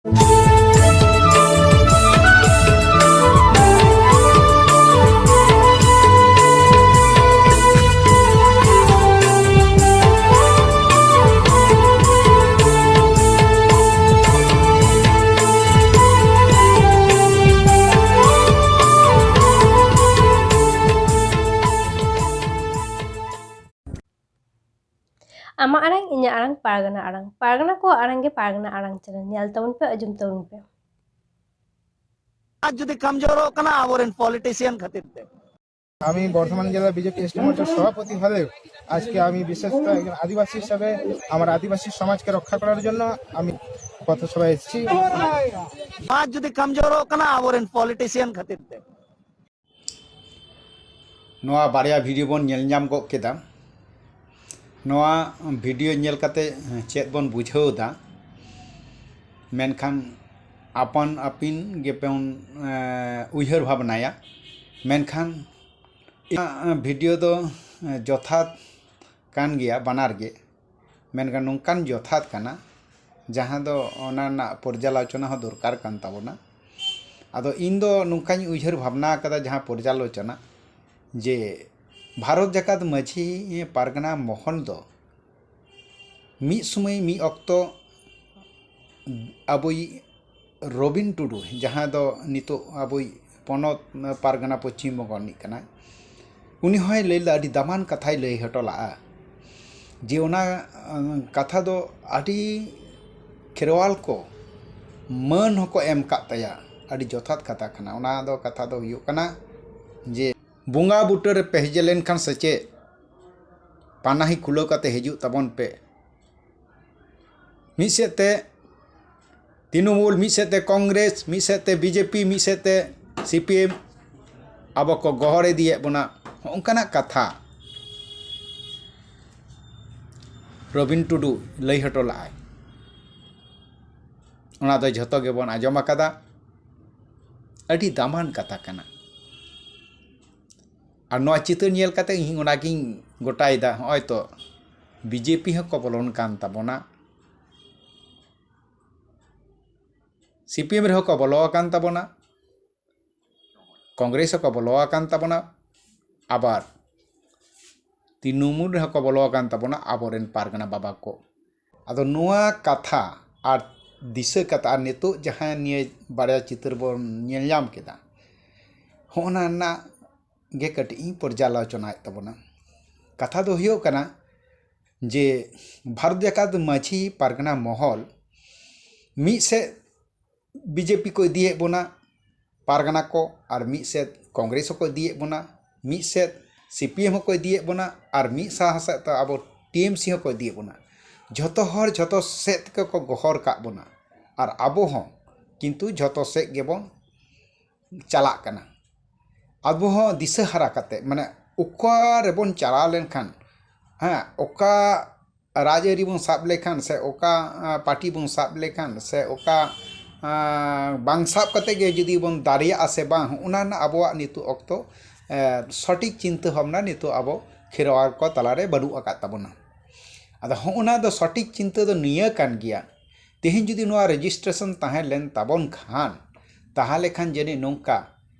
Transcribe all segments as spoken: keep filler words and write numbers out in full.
ᱟᱢᱟᱜ ᱟᱲᱟᱝ, ᱤᱧᱟᱹᱜ ᱟᱲᱟᱝ, ᱯᱟᱨᱜᱟᱱᱟ ᱟᱲᱟᱝ᱾ ᱯᱟᱨᱜᱟᱱᱟ ᱠᱚᱣᱟᱜ ᱟᱲᱟᱝ ᱜᱮ ᱯᱟᱨᱜᱟᱱᱟ ᱟᱲᱟᱝ ᱪᱮᱱᱮᱞ᱾ ᱧᱮᱞ ᱛᱟᱵᱚᱱ ᱯᱮ, ᱟᱸᱡᱚᱢ ᱛᱟᱵᱚᱱ ᱯᱮ᱾ ᱟᱡ ᱡᱩᱫᱤ ᱠᱚᱢᱡᱳᱨᱚᱜ ᱠᱟᱱᱟ ᱟᱵᱚᱨᱮᱱ ᱯᱚᱞᱤᱴᱤᱥᱤᱭᱟᱱ ᱠᱷᱟᱹᱛᱤᱨ ᱛᱮ᱾ আমি বর্ধমান জেলা বিজেপি এসটি মোর্চার সভাপতি হলেও আজকে আমি বিশেষত একজন আদিবাসী হিসাবে আমার আদিবাসী সমাজকে রক্ষা করার জন্য আমি পথসভায় এসেছি। ᱟᱡ ᱡᱩᱫᱤ ᱠᱚᱢᱡᱳᱨᱚᱜ ᱠᱟᱱᱟ ᱟᱵᱚᱨᱮᱱ ᱯᱚᱞᱤᱴᱤᱥᱤᱭᱟᱱ ᱠᱷᱟᱹᱛᱤᱨ ᱛᱮ᱾ ᱱᱚᱣᱟ ᱵᱟᱨᱭᱟ ᱵᱷᱤᱰᱤᱭᱳ ᱵᱚᱱ ᱧᱮᱞ ᱧᱟᱢ ᱜᱚᱫ ᱠᱮᱫᱟ᱾ ᱱᱚᱣᱟ ᱵᱷᱤᱰᱤᱭᱳ ᱧᱮᱞ ᱠᱟᱛᱮ ᱪᱮᱫ ᱵᱚᱱ ᱵᱩᱡᱷᱟᱹᱣ ᱮᱫᱟ? ᱢᱮᱱᱠᱷᱟᱱ ᱟᱯᱟᱱ ᱟᱹᱯᱤᱱ ᱜᱮᱵᱚᱱ, ᱮᱸ, ᱩᱭᱦᱟᱹᱨ ᱵᱷᱟᱵᱽᱱᱟᱭᱟ᱾ ᱢᱮᱱᱠᱷᱟᱱ ᱤᱧᱟᱹᱜ ᱵᱷᱤᱰᱤᱭᱳ ᱫᱚ, ᱮᱸ, ᱡᱚᱛᱷᱟᱛ ᱠᱟᱱ ᱜᱮᱭᱟ ᱵᱟᱱᱟᱨ ᱜᱮ, ᱢᱮᱱᱠᱷᱟᱱ ᱱᱚᱝᱠᱟᱱ ᱡᱚᱛᱷᱟᱛ ᱠᱟᱱᱟ ᱡᱟᱦᱟᱸ ᱫᱚ ᱚᱱᱟ ᱨᱮᱱᱟᱜ ᱯᱚᱨᱡᱟᱞᱳᱪᱚᱱᱟ ᱦᱚᱸ ᱫᱚᱨᱠᱟᱨ ᱠᱟᱱ ᱛᱟᱵᱚᱱᱟ᱾ ᱟᱫᱚ ᱤᱧ ᱫᱚ ᱱᱚᱝᱠᱟᱧ ᱩᱭᱦᱟᱹᱨ ᱵᱷᱟᱵᱽᱱᱟ ᱟᱠᱟᱫᱟ, ᱡᱟᱦᱟᱸ ᱯᱚᱨᱡᱟᱞᱳᱪᱚᱱᱟ, ᱡᱮ ᱵᱷᱟᱨᱚᱛ ᱡᱟᱠᱟᱛ ᱢᱟᱹᱡᱷᱤ ᱯᱟᱨᱜᱟᱱᱟ ᱢᱚᱦᱚᱞ ᱫᱚ ᱢᱤᱫ ᱥᱚᱢᱚᱭ ᱢᱤᱫ ᱚᱠᱛᱚ ᱟᱵᱚᱭᱤᱡ ᱨᱚᱵᱤᱱ ᱴᱩᱰᱩ, ᱡᱟᱦᱟᱸᱭ ᱫᱚ ᱱᱤᱛᱚᱜ ᱟᱵᱚᱭᱤᱡ ᱯᱚᱱᱚᱛ ᱯᱟᱨᱜᱟᱱᱟ ᱯᱚᱪᱷᱤᱢ ᱵᱚᱝᱜᱚ ᱨᱤᱱᱤᱡ ᱠᱟᱱᱟᱭ, ᱩᱱᱤ ᱦᱚᱸᱭ ᱞᱟᱹᱭ ᱞᱮᱫᱟ, ᱟᱹᱰᱤ ᱫᱟᱢᱟᱱ ᱠᱟᱛᱷᱟᱭ ᱞᱟᱹᱭ ᱦᱚᱴᱚ ᱞᱟᱜᱼᱟ, ᱡᱮ ᱚᱱᱟ, ᱟᱸ, ᱠᱟᱛᱷᱟ ᱫᱚ ᱟᱹᱰᱤ ᱠᱷᱮᱨᱣᱟᱞ ᱠᱚ ᱢᱟᱹᱱ ᱦᱚᱸᱠᱚ ᱮᱢ ᱠᱟᱜ ᱛᱟᱭᱟ᱾ ᱟᱹᱰᱤ ᱡᱚᱛᱷᱟᱛ ᱠᱟᱛᱷᱟ ᱠᱟᱱᱟ᱾ ᱚᱱᱟ ᱫᱚ, ᱠᱟᱛᱷᱟ ᱫᱚ ᱦᱩᱭᱩᱜ ᱠᱟᱱᱟ ᱡᱮ ᱵᱚᱸᱜᱟ ᱵᱩᱴᱟᱹ ᱨᱮ ᱯᱮ ᱦᱮᱡ ᱞᱮᱱᱠᱷᱟᱱ ᱥᱮ ᱪᱮᱫ, ᱯᱟᱱᱟᱦᱤ ᱠᱷᱩᱞᱟᱹᱣ ᱠᱟᱛᱮ ᱦᱤᱡᱩᱜ ᱛᱟᱵᱚᱱ ᱯᱮ᱾ ᱢᱤᱫ ᱥᱮᱫ ᱛᱮ ᱛᱨᱤᱱᱚᱢᱩᱞ, ᱢᱤᱫ ᱥᱮᱫ ᱛᱮ ᱠᱚᱝᱜᱨᱮᱥ, ᱢᱤᱫ ᱥᱮᱫ ᱛᱮ ᱵᱤᱡᱮᱯᱤ, ᱢᱤᱫ ᱥᱮᱫ ᱛᱮ ᱥᱤᱯᱤᱮᱢ ᱟᱵᱚ ᱠᱚ ᱜᱚᱦᱚᱲ ᱤᱫᱤᱭᱮᱫ ᱵᱚᱱᱟ, ᱦᱚᱸᱜᱼᱚ ᱱᱚᱝᱠᱟᱱᱟᱜ ᱠᱟᱛᱷᱟ ᱨᱚᱵᱤᱱ ᱴᱩᱰᱩ ᱞᱟᱹᱭ ᱦᱚᱴᱚ ᱞᱟᱜᱼᱟᱭ᱾ ᱚᱱᱟ ᱫᱚ ᱡᱷᱚᱛᱚ ᱜᱮᱵᱚᱱ ᱟᱸᱡᱚᱢ ᱟᱠᱟᱫᱟ᱾ ᱟᱹᱰᱤ ᱫᱟᱢᱟᱱ ᱠᱟᱛᱷᱟ ᱠᱟᱱᱟ᱾ ᱟᱨ ᱱᱚᱣᱟ ᱪᱤᱛᱟᱹᱨ ᱧᱮᱞ ᱠᱟᱛᱮ ᱤᱧ ᱚᱱᱟᱜᱤᱧ ᱜᱚᱴᱟᱭᱮᱫᱟ, ᱦᱚᱸᱜᱼᱚᱭ ᱛᱚ ᱵᱤᱡᱮᱯᱤ ᱦᱚᱸᱠᱚ ᱵᱚᱞᱚᱱ ᱠᱟᱱ ᱛᱟᱵᱚᱱᱟ᱾ ᱥᱤ ᱯᱤ ᱮᱢ ᱨᱮᱦᱚᱸ ᱠᱚ ᱵᱚᱞᱚ ᱟᱠᱟᱱ ᱛᱟᱵᱚᱱᱟ, ᱠᱚᱝᱜᱨᱮᱥ ᱦᱚᱸᱠᱚ ᱵᱚᱞᱚ ᱟᱠᱟᱱ ᱛᱟᱵᱚᱱᱟ, ᱟᱵᱟᱨ ᱛᱨᱤᱱᱢᱩᱞ ᱨᱮᱦᱚᱸ ᱠᱚ ᱵᱚᱞᱚ ᱟᱠᱟᱱ ᱛᱟᱵᱚᱱᱟ ᱟᱵᱚᱨᱮᱱ ᱯᱟᱨᱜᱟᱱᱟ ᱵᱟᱵᱟ ᱠᱚ᱾ ᱟᱫᱚ ᱱᱚᱣᱟ ᱠᱟᱛᱷᱟ ᱟᱨ ᱫᱤᱥᱟᱹ ᱠᱟᱛᱷᱟ ᱟᱨ ᱱᱤᱛᱚᱜ ᱡᱟᱦᱟᱸ ᱱᱤᱭᱟᱹ ᱵᱟᱨᱭᱟ ᱪᱤᱛᱟᱹᱨ ᱵᱚᱱ ᱧᱮᱞ ᱧᱟᱢ ᱠᱮᱫᱟ, ᱦᱚᱸᱜᱼᱚ ᱱᱟ ᱨᱮᱱᱟᱜ ᱜᱮ ᱠᱟᱹᱴᱤᱡ ᱤᱧ ᱯᱚᱨᱡᱟᱞᱳᱪᱚᱱᱟᱭᱮᱫ ᱛᱟᱵᱚᱱᱟ᱾ ᱠᱟᱛᱷᱟ ᱫᱚ ᱦᱩᱭᱩᱜ ᱠᱟᱱᱟ ᱡᱮ ᱵᱷᱟᱨᱚᱛ ᱡᱟᱠᱟᱛ ᱢᱟᱹᱡᱷᱤ ᱯᱟᱨᱜᱟᱱᱟ ᱢᱚᱦᱚᱞ ᱢᱤᱫ ᱥᱮᱫ ᱵᱤ ᱡᱮ ᱯᱤ ᱠᱚ ᱤᱫᱤᱭᱮᱫ ᱵᱚᱱᱟ ᱯᱟᱨᱜᱟᱱᱟ ᱠᱚ, ᱟᱨ ᱢᱤᱫ ᱥᱮᱫ ᱠᱚᱝᱜᱨᱮᱥ ᱦᱚᱸᱠᱚ ᱤᱫᱤᱭᱮᱫ ᱵᱚᱱᱟ, ᱢᱤᱫ ᱥᱮᱫ ᱥᱤ ᱯᱤ ᱮᱢ ᱦᱚᱸᱠᱚ ᱤᱫᱤᱭᱮᱫ ᱵᱚᱱᱟ, ᱟᱨ ᱢᱤᱫ ᱥᱟᱶ ᱥᱮᱫ ᱛᱮ ᱟᱵᱚ ᱴᱤ ᱮᱢ ᱥᱤ ᱦᱚᱸᱠᱚ ᱤᱫᱤᱭᱮᱫ ᱵᱚᱱᱟ᱾ ᱡᱷᱚᱛᱚ ᱦᱚᱲ ᱡᱷᱚᱛᱚ ᱥᱮᱫ ᱛᱮᱠᱚ ᱜᱚᱦᱚᱲ ᱠᱟᱜ ᱵᱚᱱᱟ, ᱟᱨ ᱟᱵᱚ ᱦᱚᱸ ᱠᱤᱱᱛᱩ ᱡᱷᱚᱛᱚ ᱥᱮᱫ ᱜᱮᱵᱚᱱ ᱪᱟᱞᱟᱜ ᱠᱟᱱᱟ᱾ ᱟᱵᱚ ᱦᱚᱸ ᱫᱤᱥᱟᱹ ᱦᱟᱨᱟ ᱠᱟᱛᱮ, ᱢᱟᱱᱮ ᱚᱠᱟ ᱨᱮᱵᱚᱱ ᱪᱟᱞᱟᱣ ᱞᱮᱱᱠᱷᱟᱱ, ᱦᱮᱸ, ᱚᱠᱟ ᱨᱟᱡᱽᱟᱹᱨᱤ ᱵᱚᱱ ᱥᱟᱵ ᱞᱮᱠᱷᱟᱱ ᱥᱮ ᱚᱠᱟ, ᱟ, ᱯᱟᱨᱴᱤ ᱵᱚᱱ ᱥᱟᱵ ᱞᱮᱠᱷᱟᱱ ᱥᱮ ᱚᱠᱟ, ᱟ, ᱵᱟᱝ ᱥᱟᱵ ᱠᱟᱛᱮ ᱜᱮ ᱡᱩᱫᱤ ᱵᱚᱱ ᱫᱟᱲᱮᱭᱟᱜᱼᱟ ᱥᱮ ᱵᱟᱝ, ᱚᱱᱟ ᱨᱮᱱᱟᱜ ᱟᱵᱚᱣᱟᱜ ᱱᱤᱛᱚᱜ ᱚᱠᱛᱚ, ᱮ, ᱥᱚᱴᱷᱤᱠ ᱪᱤᱱᱛᱟᱹ ᱵᱷᱟᱵᱽᱱᱟ ᱱᱤᱛᱚᱜ ᱟᱵᱚ ᱠᱷᱮᱨᱣᱟᱲ ᱠᱚ ᱛᱟᱞᱟᱨᱮ ᱵᱟᱹᱱᱩᱜ ᱟᱠᱟᱫ ᱛᱟᱵᱚᱱᱟ᱾ ᱟᱫᱚ ᱦᱚᱸᱜᱼᱚ ᱱᱟ ᱫᱚ ᱥᱚᱴᱷᱤᱠ ᱪᱤᱱᱛᱟᱹ ᱫᱚ ᱱᱤᱭᱟᱹ ᱠᱟᱱ ᱜᱮᱭᱟ, ᱛᱮᱦᱮᱧ ᱡᱩᱫᱤ ᱱᱚᱣᱟ ᱨᱮᱡᱤᱥᱴᱨᱮᱥᱚᱱ ᱛᱟᱦᱮᱸ ᱞᱮᱱ ᱛᱟᱵᱚᱱ ᱠᱷᱟᱱ, ᱛᱟᱦᱚᱞᱮ ᱠᱷᱟᱱ ᱡᱟᱹᱱᱤᱡ ᱱᱚᱝᱠᱟ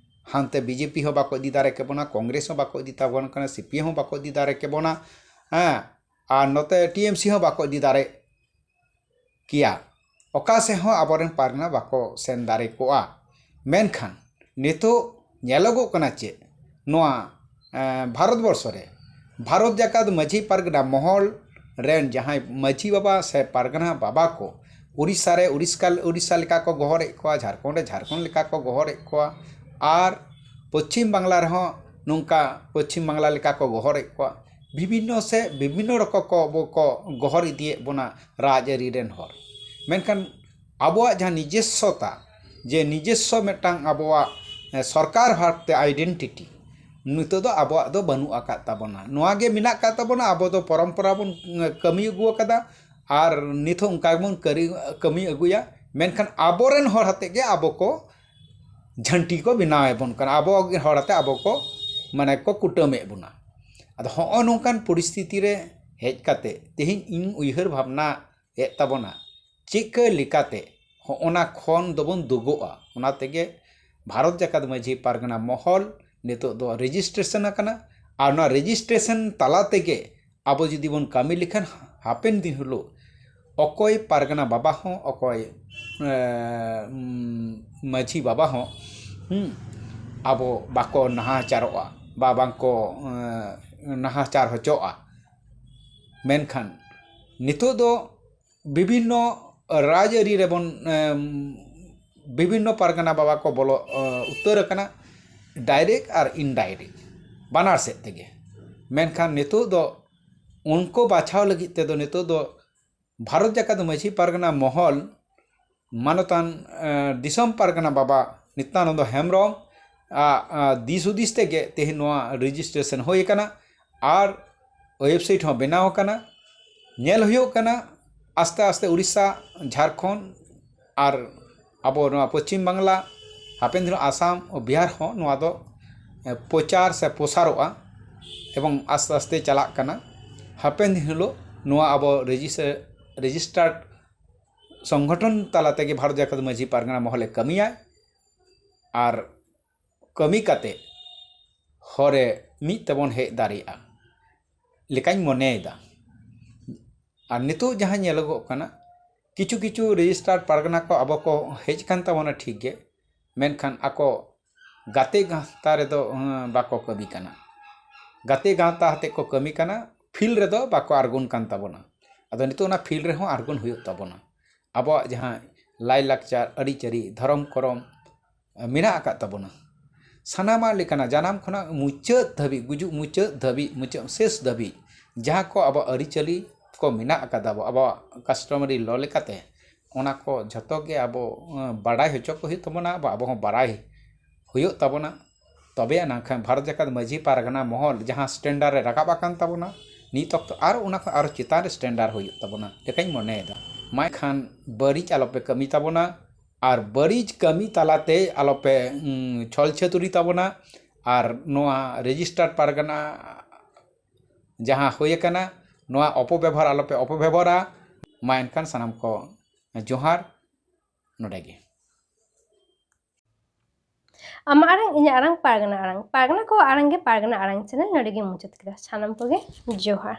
ᱦᱟᱱᱛᱮ ᱵᱤ ᱡᱮ ᱯᱤ ᱦᱚᱸ ᱵᱟᱠᱚ ᱤᱫᱤ ᱫᱟᱲᱮ ᱠᱮᱵᱚᱱᱟ, ᱠᱚᱝᱜᱨᱮᱥ ᱦᱚᱸ ᱵᱟᱠᱚ ᱤᱫᱤ ᱛᱟᱵᱚᱱ ᱠᱟᱱᱟ, ᱥᱤ ᱯᱤ ᱮᱢ ᱦᱚᱸ ᱵᱟᱠᱚ ᱤᱫᱤ ᱫᱟᱲᱮ ᱠᱮᱵᱚᱱᱟ, ᱦᱮᱸ, ᱟᱨ ᱱᱚᱛᱮ ᱴᱤ ᱮᱢ ᱥᱤ ᱦᱚᱸ ᱵᱟᱠᱚ ᱤᱫᱤ ᱫᱟᱲᱮ ᱠᱮᱭᱟ᱾ ᱚᱠᱟ ᱥᱮᱫ ᱦᱚᱸ ᱟᱵᱚᱨᱮᱱ ᱯᱟᱨᱜᱟᱱᱟ ᱵᱟᱠᱚ ᱥᱮᱱ ᱫᱟᱲᱮ ᱠᱚᱜᱼᱟ᱾ ᱢᱮᱱᱠᱷᱟᱱ ᱱᱤᱛᱚᱜ ᱧᱮᱞᱚᱜᱚᱜ ᱠᱟᱱᱟ ᱪᱮᱫ, ᱱᱚᱣᱟ, ᱮᱸ, ᱵᱷᱟᱨᱚᱛ ᱵᱚᱨᱥᱚ ᱨᱮ ᱵᱷᱟᱨᱚᱛ ᱡᱟᱠᱟᱛ ᱢᱟᱹᱡᱷᱤ ᱯᱟᱨᱜᱟᱱᱟ ᱢᱚᱦᱚᱞ ᱨᱮᱱ ᱡᱟᱦᱟᱸᱭ ᱢᱟᱹᱡᱷᱤ ᱵᱟᱵᱟ ᱥᱮ ᱯᱟᱨᱜᱟᱱᱟ ᱵᱟᱵᱟ ᱠᱚ ᱩᱲᱤᱥᱥᱟ ᱨᱮ ᱩᱲᱤᱥᱠᱟ-, ᱩᱲᱤᱥᱥᱟ ᱞᱮᱠᱟ ᱠᱚ ᱜᱚᱦᱚᱨᱮᱫ ᱠᱚᱣᱟ, ᱡᱷᱟᱲᱠᱷᱚᱸᱰ ᱨᱮ ᱡᱷᱟᱲᱠᱷᱚᱸᱰ ᱞᱮᱠᱟ ᱠᱚ ᱜᱚᱦᱚᱨᱮᱫ ᱠᱚᱣᱟ, ᱟᱨ ᱯᱚᱪᱷᱤᱢ ᱵᱟᱝᱞᱟ ᱨᱮᱦᱚᱸ ᱱᱚᱝᱠᱟ ᱯᱚᱪᱷᱤᱢ ᱵᱟᱝᱞᱟ ᱞᱮᱠᱟ ᱠᱚ ᱜᱚᱦᱚᱨᱮᱫ ᱠᱚᱣᱟ᱾ ᱵᱤᱵᱷᱤᱱᱱᱚ ᱥᱮ ᱵᱤᱵᱷᱤᱱᱱᱚ ᱨᱚᱠᱚᱢ ᱠᱚ, ᱠᱚ ᱜᱚᱦᱚᱨ ᱤᱫᱤᱭᱮᱫ ᱵᱚᱱᱟ ᱨᱟᱡᱽᱟᱹᱨᱤ ᱨᱮᱱ ᱦᱚᱲ᱾ ᱢᱮᱱᱠᱷᱟᱱ ᱟᱵᱚᱣᱟᱜ ᱡᱟᱦᱟᱸ ᱱᱤᱡᱮᱥᱥᱚᱛᱟ, ᱡᱮ ᱱᱤᱡᱮᱥᱥᱚ ᱢᱤᱫᱴᱟᱝ ᱟᱵᱚᱣᱟᱜ, ᱮ, ᱥᱚᱨᱠᱟᱨ ᱵᱷᱟᱵᱽᱛᱮ identity, ᱱᱤᱛᱚᱜ ᱫᱚ ᱟᱵᱚᱣᱟᱜ ᱫᱚ ᱵᱟᱹᱱᱩᱜ ᱟᱠᱟᱫ ᱛᱟᱵᱚᱱᱟ᱾ ᱱᱚᱣᱟ ᱜᱮ ᱢᱮᱱᱟᱜ ᱟᱠᱟᱫ ᱛᱟᱵᱚᱱᱟ, ᱟᱵᱚ ᱫᱚ ᱯᱚᱨᱚᱢᱯᱚᱨᱟ ᱵᱚᱱ, ᱮ, ᱠᱟᱹᱢᱤ ᱟᱹᱜᱩ ᱟᱠᱟᱫᱟ, ᱟᱨ ᱱᱤᱛ ᱦᱚᱸ ᱚᱱᱠᱟ ᱜᱮᱵᱚᱱ ᱠᱟᱹᱨᱤ-, ᱠᱟᱹᱢᱤ ᱟᱹᱜᱩᱭᱟ᱾ ᱢᱮᱱᱠᱷᱟᱱ ᱟᱵᱚᱨᱮᱱ ᱦᱚᱲ ᱟᱛᱮᱫ ᱜᱮ ᱟᱵᱚ ᱠᱚ ᱡᱷᱟᱹᱱᱴᱤ ᱠᱚ ᱵᱮᱱᱟᱣ ᱟᱵᱚᱱ ᱠᱟᱱᱟ, ᱟᱵᱚ ᱦᱚᱲ ᱟᱛᱮᱫ ᱟᱵᱚ ᱠᱚ, ᱢᱟᱱᱮ, ᱠᱚ ᱠᱩᱴᱟᱹᱢᱮᱫ ᱵᱚᱱᱟ᱾ ᱟᱫᱚ ᱦᱚᱸᱜᱼᱚ ᱱᱚᱝᱠᱟᱱ ᱯᱚᱨᱤᱥᱛᱷᱤᱛᱤ ᱨᱮ ᱦᱮᱡ ᱠᱟᱛᱮ ᱛᱮᱦᱮᱧ ᱤᱧ ᱩᱭᱦᱟᱹᱨ ᱵᱷᱟᱵᱽᱱᱟ ᱮᱫ ᱛᱟᱵᱚᱱᱟ, ᱪᱤᱠᱟᱹ ᱞᱮᱠᱟᱛᱮ ᱦᱚᱸ ᱚᱱᱟ ᱠᱷᱚᱱ ᱫᱚᱵᱚᱱ ᱫᱩᱜᱚᱜᱼᱟ᱾ ᱚᱱᱟ ᱛᱮᱜᱮ ᱵᱷᱟᱨᱚᱛ ᱡᱟᱠᱟᱛ ᱢᱟᱹᱡᱷᱤ ᱯᱟᱨᱜᱟᱱᱟ ᱢᱚᱦᱚᱞ ᱱᱤᱛᱚᱜ ᱫᱚ ᱨᱮᱡᱤᱥᱴᱨᱮᱥᱚᱱ ᱟᱠᱟᱱᱟ᱾ ᱟᱨ ᱚᱱᱟ ᱨᱮᱡᱤᱥᱴᱨᱮᱥᱚᱱ ᱛᱟᱞᱟ ᱛᱮᱜᱮ ᱟᱵᱚ ᱡᱩᱫᱤ ᱵᱚᱱ ᱠᱟᱹᱢᱤ ᱞᱮᱠᱷᱟᱱ, ᱦᱟᱯᱮᱱ ᱫᱤᱱ ᱦᱤᱞᱳᱜ ᱚᱠᱚᱭ ᱯᱟᱨᱜᱟᱱᱟ ᱵᱟᱵᱟ ᱦᱚᱸ, ᱚᱠᱚᱭ, ᱮ, ᱩᱢ, ᱢᱟᱹᱡᱷᱤ ᱵᱟᱵᱟ ᱦᱚᱸ, ᱦᱩᱸ, ᱟᱵᱚ ᱵᱟᱠᱚ ᱱᱟᱦᱟᱪᱟᱨᱚᱜᱼᱟ ᱵᱟ ᱵᱟᱝᱠᱚ, ᱮ, ᱱᱟᱦᱟᱪᱟᱨ ᱦᱚᱪᱚᱜᱼᱟ᱾ ᱢᱮᱱᱠᱷᱟᱱ ᱱᱤᱛᱚᱜ ᱫᱚ ᱵᱤᱵᱷᱤᱱᱱᱚ ᱨᱟᱡᱽᱟᱹᱨᱤ ᱨᱮᱵᱚᱱ, ᱮᱢ, ᱵᱤᱵᱷᱤᱱᱱᱚ ᱯᱟᱨᱜᱟᱱᱟ ᱵᱟᱵᱟ ᱠᱚ ᱵᱚᱞᱚ, ᱮ, ᱩᱛᱟᱹᱨ ᱟᱠᱟᱱᱟ, ᱰᱟᱭᱨᱮᱠᱴ ᱟᱨ ᱤᱱᱰᱟᱭᱨᱮᱠᱴ ᱵᱟᱱᱟᱨ ᱥᱮᱫ ᱛᱮᱜᱮ᱾ ᱢᱮᱱᱠᱷᱟᱱ ᱱᱤᱛᱚᱜ ᱫᱚ ᱩᱱᱠᱩ ᱵᱟᱪᱷᱟᱣ ᱞᱟᱹᱜᱤᱫ ᱛᱮᱫᱚ ᱱᱤᱛᱚᱜ ᱫᱚ ᱵᱷᱟᱨᱚᱛ ᱡᱟᱠᱟᱛ ᱢᱟᱹᱡᱷᱤ ᱯᱟᱨᱜᱟᱱᱟ ᱢᱚᱦᱚᱞ ᱢᱟᱱᱚᱛᱟᱱ, ᱮ, ᱫᱤᱥᱚᱢ ᱯᱟᱨᱜᱟᱱᱟ ᱵᱟᱵᱟ ᱱᱤᱛᱭᱟᱱᱚᱱᱫᱚ ᱦᱮᱢᱵᱨᱚᱢ ᱟᱜ, ᱟ, ᱫᱤᱥ ᱦᱩᱫᱤᱥ ᱛᱮᱜᱮ ᱛᱮᱦᱮᱧ ᱱᱚᱣᱟ ᱨᱮᱡᱤᱥᱴᱨᱮᱥᱚᱱ ᱦᱩᱭ ᱟᱠᱟᱱᱟ ᱟᱨ ᱳᱭᱮᱵᱥᱟᱭᱤᱴ ᱦᱚᱸ ᱵᱮᱱᱟᱣ ᱟᱠᱟᱱᱟ᱾ ᱧᱮᱞ ᱦᱩᱭᱩᱜ ᱠᱟᱱᱟ ᱟᱥᱛᱮ ᱟᱥᱛᱮ ᱩᱲᱤᱥᱥᱟ, ᱡᱷᱟᱲᱠᱷᱚᱸᱰ ᱟᱨ ᱟᱵᱚ ᱱᱚᱣᱟ ᱯᱚᱪᱷᱤᱢ ᱵᱟᱝᱞᱟ, ᱦᱟᱯᱮᱱ ᱫᱤᱱ ᱟᱥᱟᱢ, ᱵᱤᱦᱟᱨ ᱦᱚᱸ ᱱᱚᱣᱟ ᱫᱚ, ᱮ, ᱯᱨᱚᱪᱟᱨ ᱥᱮ ᱯᱨᱚᱥᱟᱨᱚᱜᱼᱟ ᱮᱵᱚᱝ ᱟᱥᱛᱮ ᱟᱥᱛᱮ ᱪᱟᱞᱟᱜ ᱠᱟᱱᱟ᱾ ᱦᱟᱯᱮᱱ ᱫᱤᱱ ᱦᱤᱞᱳᱜ ᱱᱚᱣᱟ ᱟᱵᱚ ᱨᱮᱡᱤᱥ-, ᱨᱮᱡᱤᱥᱴᱟᱨᱰ ᱥᱚᱝᱜᱚᱴᱷᱚᱱ ᱛᱟᱞᱟ ᱛᱮᱜᱮ ᱵᱷᱟᱨᱚᱛ ᱡᱟᱠᱟᱛ ᱢᱟᱹᱡᱷᱤ ᱯᱟᱨᱜᱟᱱᱟ ᱢᱚᱦᱚᱞᱮ ᱠᱟᱹᱢᱤᱭᱟᱭ ᱟᱨ ᱠᱟᱹᱢᱤ ᱠᱟᱛᱮ ᱦᱚᱨᱮ ᱢᱤᱫ ᱛᱮᱵᱚᱱ ᱦᱮᱡ ᱫᱟᱲᱮᱭᱟᱜᱼᱟ ᱞᱮᱠᱟᱧ ᱢᱚᱱᱮᱭᱮᱫᱟ᱾ ᱟᱨ ᱱᱤᱛᱚᱜ ᱡᱟᱦᱟᱸ ᱧᱮᱞᱚᱜᱚᱜ ᱠᱟᱱᱟ, ᱠᱤᱪᱷᱩ ᱠᱤᱪᱷᱩ ᱨᱮᱡᱤᱥᱴᱟᱨᱰ ᱯᱟᱨᱜᱟᱱᱟ ᱠᱚ ᱟᱵᱚ ᱠᱚ ᱦᱮᱡ ᱠᱟᱱ ᱛᱟᱵᱚᱱᱟ ᱴᱷᱤᱠ ᱜᱮ, ᱢᱮᱱᱠᱷᱟᱱ ᱟᱠᱚ ᱜᱟᱛᱮ ᱜᱟᱶᱛᱟ ᱨᱮᱫᱚ, ᱦᱮᱸ, ᱵᱟᱠᱚ ᱠᱟᱹᱢᱤ ᱠᱟᱱᱟ᱾ ᱜᱟᱛᱮ ᱜᱟᱶᱛᱟ ᱦᱟᱛᱮ ᱠᱚ ᱠᱟᱹᱢᱤ ᱠᱟᱱᱟ, ᱯᱷᱤᱞᱰ ᱨᱮᱫᱚ ᱵᱟᱠᱚ ᱟᱬᱜᱚᱱ ᱠᱟᱱ ᱛᱟᱵᱚᱱᱟ᱾ ᱟᱫᱚ ᱱᱤᱛᱚᱜ ᱚᱱᱟ ᱯᱷᱤᱞᱰ ᱨᱮᱦᱚᱸ ᱟᱬᱜᱚᱱ ᱦᱩᱭᱩᱜ ᱛᱟᱵᱚᱱᱟ᱾ ᱟᱵᱚᱣᱟᱜ ᱡᱟᱦᱟᱸ ᱞᱟᱭᱼᱞᱟᱠᱪᱟᱨ, ᱟᱹᱨᱤᱪᱟᱹᱞᱤ, ᱫᱷᱚᱨᱚᱢ ᱠᱚᱨᱚᱢ ᱢᱮᱱᱟᱜ ᱟᱠᱟᱫ ᱛᱟᱵᱚᱱᱟ, ᱥᱟᱱᱟᱢᱟᱜ ᱞᱮᱠᱟᱱᱟᱜ ᱡᱟᱱᱟᱢ ᱠᱷᱚᱱᱟᱜ ᱢᱩᱪᱟᱹᱫ ᱫᱷᱟᱹᱵᱤᱡ, ᱜᱩᱡᱩᱜ ᱢᱩᱪᱟᱹᱫ ᱫᱷᱟᱹᱵᱤᱡ, ᱢᱩᱪᱟᱹᱫ ᱥᱮᱥ ᱫᱷᱟᱹᱵᱤᱡ ᱡᱟᱦᱟᱸ ᱠᱚ ᱟᱵᱚᱣᱟᱜ ᱟᱹᱨᱤᱪᱟᱹᱞᱤ ᱠᱚ ᱢᱮᱱᱟᱜ ᱟᱠᱟᱫᱟ, ᱟᱵᱚ, ᱟᱵᱚᱣᱟᱜ customary law ᱞᱮᱠᱟᱛᱮ, ᱚᱱᱟ ᱠᱚ ᱡᱷᱚᱛᱚ ᱜᱮ ᱟᱵᱚ, ᱮᱸ, ᱵᱟᱰᱟᱭ ᱦᱚᱪᱚ ᱠᱚ ᱦᱩᱭᱩᱜ ᱛᱟᱵᱚᱱᱟ, ᱟᱵᱚ, ᱟᱵᱚ ᱦᱚᱸ ᱵᱟᱰᱟᱭ ᱦᱩᱭᱩᱜ ᱛᱟᱵᱚᱱᱟ᱾ ᱛᱚᱵᱮ ᱟᱱᱟᱝ ᱠᱷᱟᱱ ᱵᱷᱟᱨᱚᱛ ᱡᱟᱠᱟᱛ ᱢᱟᱹᱡᱷᱤ ᱯᱟᱨᱜᱟᱱᱟ ᱢᱚᱦᱚᱞ ᱡᱟᱦᱟᱸ standard ᱨᱮ ᱨᱟᱠᱟᱵ ᱟᱠᱟᱱ ᱛᱟᱵᱚᱱᱟ ᱱᱤᱛ ᱚᱠᱛᱚ, ᱟᱨ ᱚᱱᱟ ᱠᱷᱚᱱ ᱟᱨᱚ ᱪᱮᱛᱟᱱ ᱨᱮ standard ᱦᱩᱭᱩᱜ ᱛᱟᱵᱚᱱᱟ ᱞᱮᱠᱟᱧ ᱢᱚᱱᱮᱭᱮᱫᱟ᱾ ᱢᱟ ᱮᱱᱠᱷᱟᱱ ᱵᱟᱹᱲᱤᱡ ᱟᱞᱚᱯᱮ ᱠᱟᱹᱢᱤ ᱛᱟᱵᱚᱱᱟ ᱟᱨ ᱵᱟᱹᱲᱤᱡ ᱠᱟᱹᱢᱤ ᱛᱟᱞᱟᱛᱮ ᱟᱞᱚᱯᱮ, ᱩᱸ, ᱪᱷᱚᱞ ᱪᱷᱟᱹᱛᱩᱨᱤ ᱛᱟᱵᱚᱱᱟ᱾ ᱟᱨ ᱱᱚᱣᱟ ᱨᱮᱡᱤᱥᱴᱟᱨᱰ ᱯᱟᱨᱜᱟᱱᱟ ᱡᱟᱦᱟᱸ ᱦᱩᱭ ᱟᱠᱟᱱᱟ, ᱱᱚᱣᱟ ᱚᱯᱚᱵᱮᱵᱚᱦᱟᱨ ᱟᱞᱚᱯᱮ ᱚᱯᱚᱵᱮᱵᱚᱦᱟᱨᱟ᱾ ᱢᱟ ᱮᱱᱠᱷᱟᱱ ᱥᱟᱱᱟᱢ ᱠᱚ ᱡᱚᱦᱟᱨ᱾ ᱱᱚᱰᱮ ᱜᱮ᱾ ᱟᱢᱟᱜ ᱟᱲᱟᱝ, ᱤᱧᱟᱹᱜ ᱟᱲᱟᱝ, ᱯᱟᱨᱜᱟᱱᱟ ᱟᱲᱟᱝ᱾ ᱯᱟᱨᱜᱟᱱᱟ ᱠᱚᱣᱟᱜ ᱟᱲᱟᱝ ᱜᱮ ᱯᱟᱨᱜᱟᱱᱟ ᱟᱲᱟᱝ ᱪᱮᱱᱮᱞ ᱱᱚᱰᱮ ᱜᱮ ᱢᱩᱪᱟᱹᱫ ᱠᱮᱫᱟ᱾ ᱥᱟᱱᱟᱢ ᱠᱚᱜᱮ ᱡᱚᱦᱟᱨ᱾